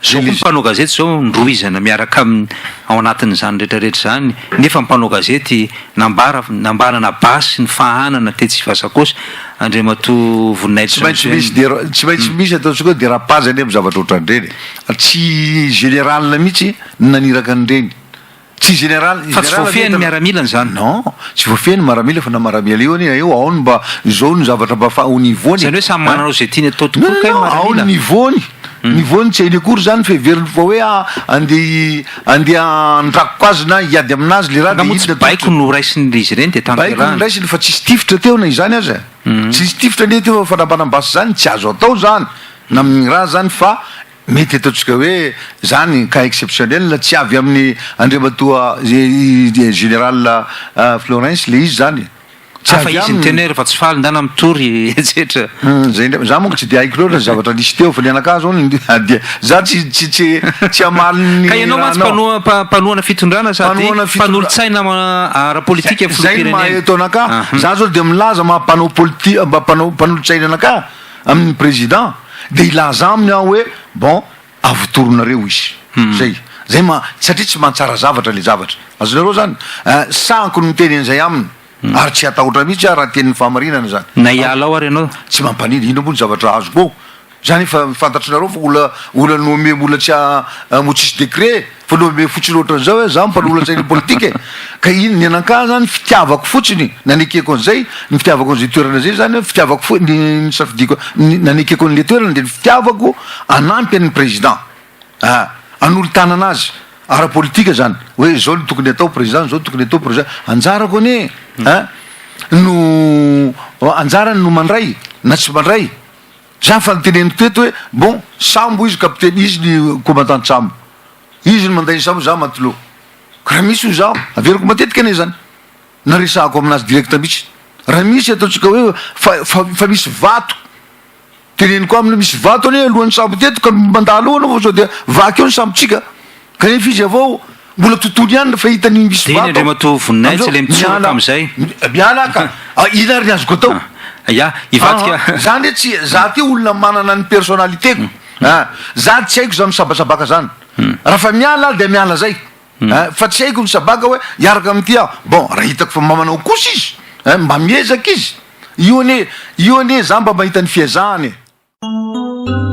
Zao koa ny mpanao gazety zao ndrohizana miaraka aminy ao anatin'izany rehetra rehetra izany nefa ny mpanao gazety nambara nambarana basy ny fahanana tetsy Ivasakosy Andriamatoa Voninahitra Tsy maintsy misy dera tsy maintsy misy ataontsika hoe dérapage anie amin'ny zavatra ohatran'ireny e! Tsy général mihitsy no naniraka an'ireny. Tsy général, Fa tsy général voafehin'ny anie miaramilany izany. Non, tsy voafehin'ny maramila fa na maramila io anie eo ao ny mba izao ny zavatra mba fa au niveau-ny. Izany hoe samy Hein? manana izay tiany atao Non tokoa non kay ny non, ao ny maramila. niveau-ny. Niveau-ny tsy hainy akory izany fa heveriny fa hoe ah andeha hi- andeha handrakoka azy na hiady aminazy le raha Angaha de moa tsy inona baiko tokony. no raisin'izy ireny dia Baiko no tanterahana. raisiny fa tsisy tifitra teo na izany aza. Tsy nisy tifitra anie teo fa fanambanam-basy izany tsy azo atao izany na amin'ny raha izany fa Mety ataontsika hoe zany cas exceptionnel tsy avy amin'ny Andriamatoa Général Florens le izy zany. Tsy avy aminy. Hafa izy niteny hoe rehefa tsy faly ndana mitory etsetra. Zay indray, za manko tsy de haiko loatra ny zavatra nisy teo fa ny anakahy zao dia za tsy tsy tsy tsy hamaly ny Ka ianao mantsy rahanao. mpanoha mpanohana fitondrana sady Mpanohana fitondrana. mpanolotsaina ara-politika Zay no maha filoham-pirenena. eto anakahy. Za zao dia milaza maha mpanao politi- mpanao mpanolotsaina anakahy. Amin'ny président dia hilaza aminy aho hoe bon avotoronareo izy zay zay ma satria tsy mahatsara zavatra le zavatra azonareo zany eh, sahako ny miteny an'izay aminy ary tsy hatahotra mihitsy aho raha tenin'ny fahamarinana zany. Na hiala ao ary ianao. Tsy mampanino, inona moa ny zavatra azoko ao? Zany efa fantatrinareo fa olona olona nommé mbola tsy mbo tsisy décret fa nommé fotsiny ohatran'izao hoe za mpanolotsaina politika e! Ka iny ny anankahy zany fitiavako fotsiny nanekeko an'izay, ny fitiavako an'izay toerana zay zany fitiavako fo ny nisafidiako ny nanekeko an'le toerana de ny fitiavako hanampy an'ny président ah hanolo-tanana azy ara-politika zany hoe zao no tokony atao président zao tokony atao président anjarako anie ah no anjarany no mandray na tsy mandray. Za fa noteneniko teto hoe bon sambo izy capitaine izy ny commandant tsambo izy no manday ny sambo za matelot ka raha misy hoy zaho averiko matetika anie zany na resahako aminazy direct mihitsy raha misy ataontsika hoe fa fa fa misy vato teneniko aminy hoe misy vato anie alohan'ny sambo teto ka mandalo eo anao fa sao dia vaky eo ny sambontsika Kanefa izy avao mbola tontolo ihany rehefa hitany misy Dia iny vato. Andriamatoa Voninahitsy Amizao ilay mitsoraka miala amin'izay. miala ka ah, ina ary ny azoko atao? Ya, hivadika. Ah, za ndre tsy za ty olona manana ny personnalité-ko. Ah, za tsy haiko za misabasabaka zany. Raha fa miala aho dia miala zay. Ah, fa tsy haiko misabaka hoe hiaraka amin'ity aho. Bon, raha hitako fa mba manao kosa izy, eh, mba miezaka izy. Io anie, io anie za mba mahita ny fiezahany e.